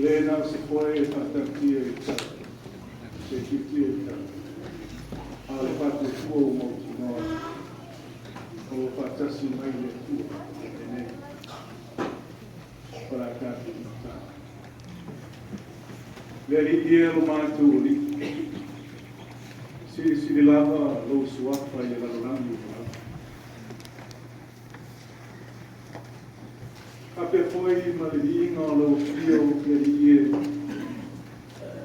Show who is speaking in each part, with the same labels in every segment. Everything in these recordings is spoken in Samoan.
Speaker 1: Le na o se foe e faatautia i le tau, se tiutia i le tau. A o le faatuatua ua mautinoa, o lo o faatasi mai le Atua lenei. O le a tatou tatalo. Le Alii e lo matou Alii, silisili lava lou suafa i le lalolagi ua lava. Faapea foi ma le viiga o lau afio le Alii e, o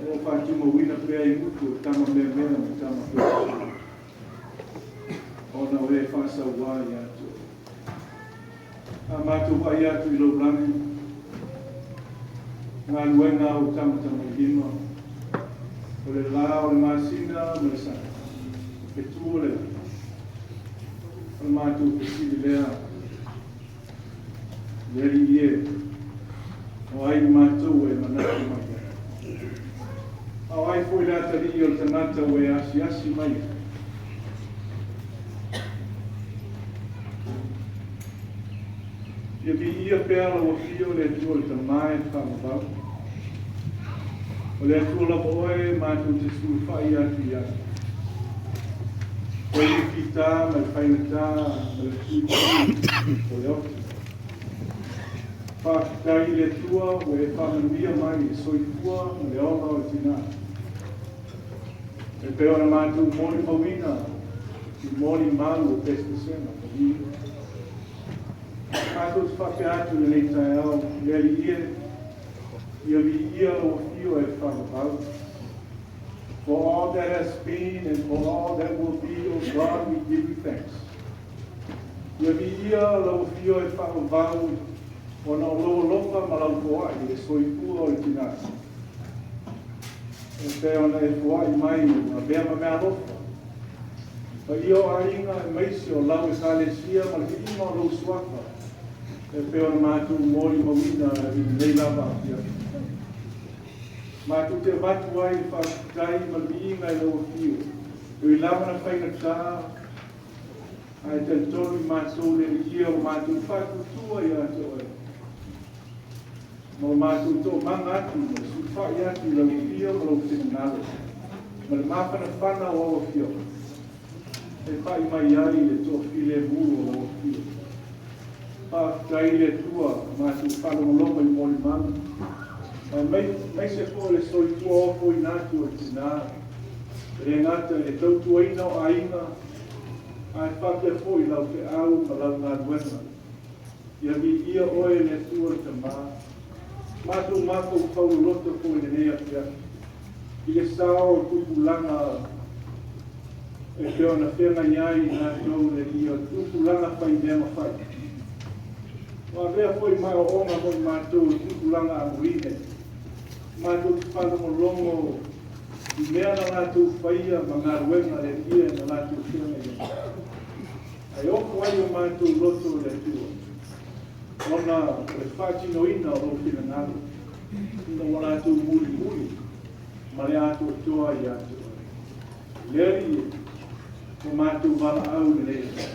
Speaker 1: lo o faatumauina pea i gutu o tama meamea ma tama feosoa, ona o e faasauā ia te oe. A matou vaai atu i lou lagi, galuega a ou tamatamailima, o le la o le masina ma le sami, fetu o le lagi, o le matou fesili lea, Le Alii e, o ai matou ua e manatu mai ai? A o ai foi le atalii o le tagata ua e asiasi mai ai? Ia viia pea lau afio le Atua le Tama e faavavau. O le Atua lava oe matou te sulufai atu i ai. Oe le fita ma le faigata ma le tuitui o le oti. Faafetai i le Atua ua e faamanuia mai i le soifua ma le ola o le tina. E pei ona matou molimauina i molimau o pesepesega paia. Matou te faapea atu i lenei taeao, le Alii e, ia viia lau afio e faavavau. For all that has been and for all that will be, O God, we give you thanks. Ia viia lau afio e faavavau ona o lou alofa ma lau foai i le soifua o le tina. E pei ona e foai mai ma mea ma mea alofa. Paia o aiga aemaise o lau Ekalesia ma le viiga o lou suafa, e pei ona matou molimauina i lenei lava afiafi. Matou te avatu ai le faafetai ma le viiga i lau afio, e ui lava na faigata, ae talitonu i matou le Alii o lo matou faatuatua ia te oe, ma lo matou toomaga atu ma le sulufai atu i lau afio ma lou finagalo, ma le mafanafana o au afioga, e fai mai ai le toafilemu o lau afio. Faafetai i le Atua, matou faalogologo i molimau, aemaise foi le soifua ofoina atu o le tina, e le gata i le tautuaina o aiga, ae faapea foi lau feau ma lau galuega. Ia viia oe le Atua le Tama. Matou mafaufau loloto foi i lenei afiafi, i le sao o tupulaga e pei ona feagai ai i latou le Alii o tupulaga fai mea ma fai. Ua avea foi ma aoaoga mo i matou i tupulaga amuli nei. Matou te faalogologo i mea na latou faia ma galuega le Alii na latou feagai ai. Ae ofo ai o matou loto i le Atua, ona o le faatinoina o lou finagalo, ina ua latou mulimuli ma le atoatoa ia te oe. Le Alii e, ua matou valaau i lenei aso.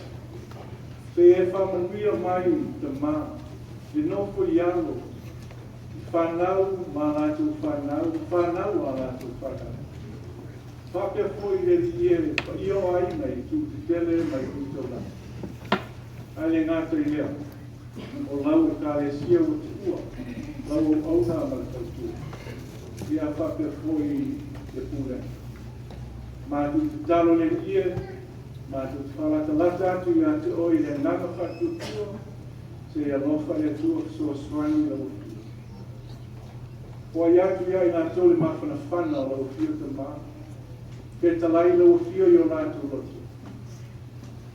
Speaker 1: Se i e faamanuia mai Tama, le nofo i alo, i fanau ma a latou fanau, fanau a latou fanau. Faapea foi le Alii e, le paia o aiga i itu tetele ma itu taulaga. Ae le gata i lea, o lau Ekalesia ua tuua lau auauna ma le tautua, ia faapea foi le pulega. Matou tatalo le Alii e, matou te faalatalata atu ia te oe i le agaga faatuatua, se i alofa le Atua fesoasoani i lau afio. Foai atu ia i latou le mafanafana o lau afio Tama, fetalai lau afio i o latou loto.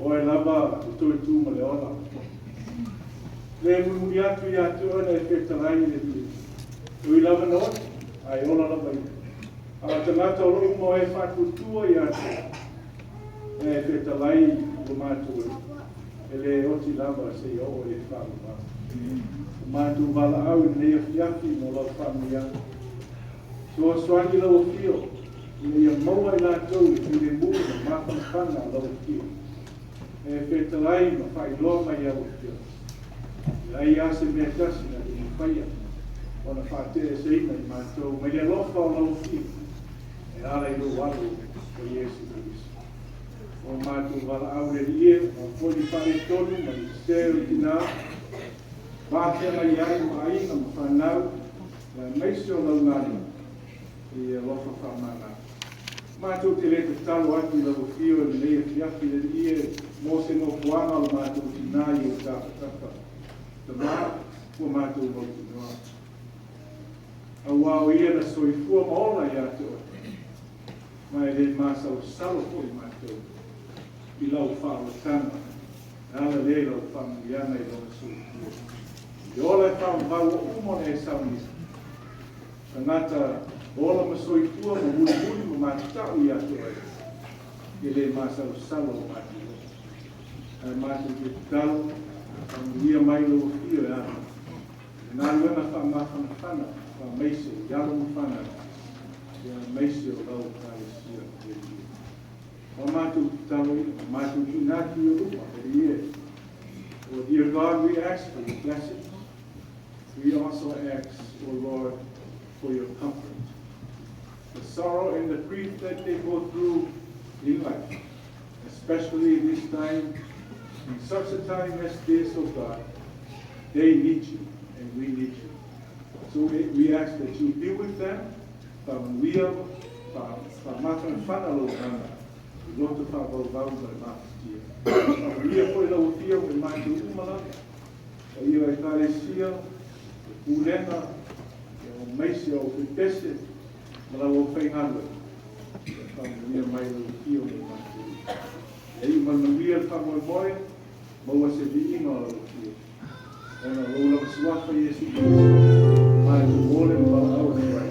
Speaker 1: Oe lava le toe tu ma le ola. Le mulimuli atu ia te oe na e fetalai i le Alii. E ui lava na oti, ae ola lava ia. A o tagata o lo uma o e faatuatua ia te oe, e fetalai i lo matou Alii, e le oti lava seia oo i le faavavau. O matou valaau i lenei afiafi mo lau faamanuiaga. Fesoasoani lau afio, ina ia maua i latou le filemu ma mafanafana o lau afio. E fetalai ma faailoa mai au afioga. E leai lava se mea tasi na te faia. Ona faateeseina i matou mai le alofa o lau Afio e ala i lou Alo o Iesu Keriso. O matou valaau le Alii e, o foi ni faaletonu ma ni sese o le tinā, vafeagai ai ma aiga ma fanau, aemaise o lau galuega, ia e alofa faamagalo. Matou te le tatalo atu i lau Afio i lenei afiafi le Alii e mo se nofoaga o le matou tinā i ou tafatafa. Tamā, ua matou mautinoa, auā o ia na soifua ma ola ia te oe, ma e le masalosalo foi matou i lau faaolataga, e ala lea i lau faamanuiaga i lona soifua. E ola e faavavau ua uma ona e saunia, tagata ola ma soifua ma mulimuli ma matatau ia te oe, e le masalosalo o matou loto. Ae matou te tatalo, faamanuia mai lau Afio e ala i le galuega faamafanafana faamaise i alo ma fanau, aemaise o lau Ekalesia le Alii. O matou tatalo ia, ma matou tuuina atu i ou luma, le Alii e. Oh, dear God, we ask for your blessings. We also ask, O Lord, for your comfort. The sorrow and the grief that they go through in life, especially this time, in such a time as this, oh God, they need you and we need you. So we ask that you be with them, faamanuia, faamafanafana lou agaga, i loto faavauvau ma le mafatia. Faamanuia foi lau Afio i matou uma lava, paia o Ekalesia, le pulega, aemaise o aufaipese, ma lau aufaigaluega. Faamanuia mai lau Afio i matou. Ia iu ma le manuia le faamoemoe, maua se viiga o lau Afio. Ona o lou lava suafa Iesu Keriso, matou ole ma valaau atu ai.